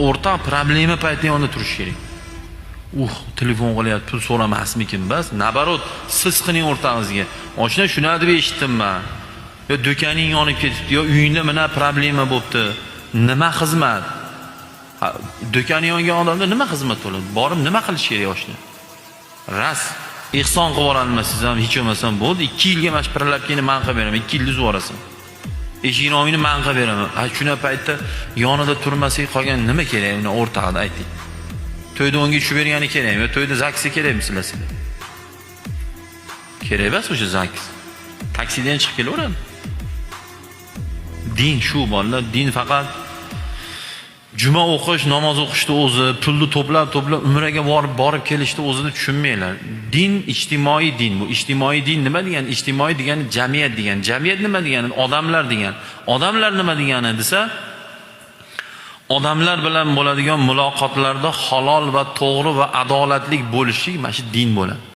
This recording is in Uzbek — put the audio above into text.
O'rtoq problema payti yonida turish kerak. Telefon qilyapti, pul so'ramasmikin bas? Наоборот, siz qiling o'rtog'ingizga. Oshna, shuni deb eshitdim man. Yo do'koning yonib ketibdi, yo uyingda nima problema bo'pti. Nima xizmat? Ha, do'koni yongan odamda nima xizmat bo'ladi? Borib nima qilish kerak oshna? Ras ehson qilib yuborolmasangiz ham, hech bo'lmasam bo'ldi. 2 yilga mana shu прилавка ni man qilib beraman, 2 yil uzib yuborasan. Eshigini olmingni man qilib beraman. Ha, shuna paytda yonida turmasak, qolgan nima kerak uni o'rtog'ida, ayting. To'yda unga tushib bergani kerakmi? Yo to'yda ZAGSi kerakmi sizlarga? Kerak emas o'sha ZAGS. Taksidan chiqib kelaveradi. Din shu, bolalar, din faqat juma o'qish, namoz o'qishni o'zi, pulni to'plab to'plab umraga borib borib kelishni o'zini tushunmanglar. Din ijtimoiy din bu. Ijtimoiy din nima degani? Ijtimoiy degani jamiyat degani. Jamiyat nima degani? Odamlar degani. Odamlar nima degani desa, odamlar bilan bo'ladigan muloqotlarda halol va to'g'ri va adolatli bo'lishlik mana shu din bo'ladi.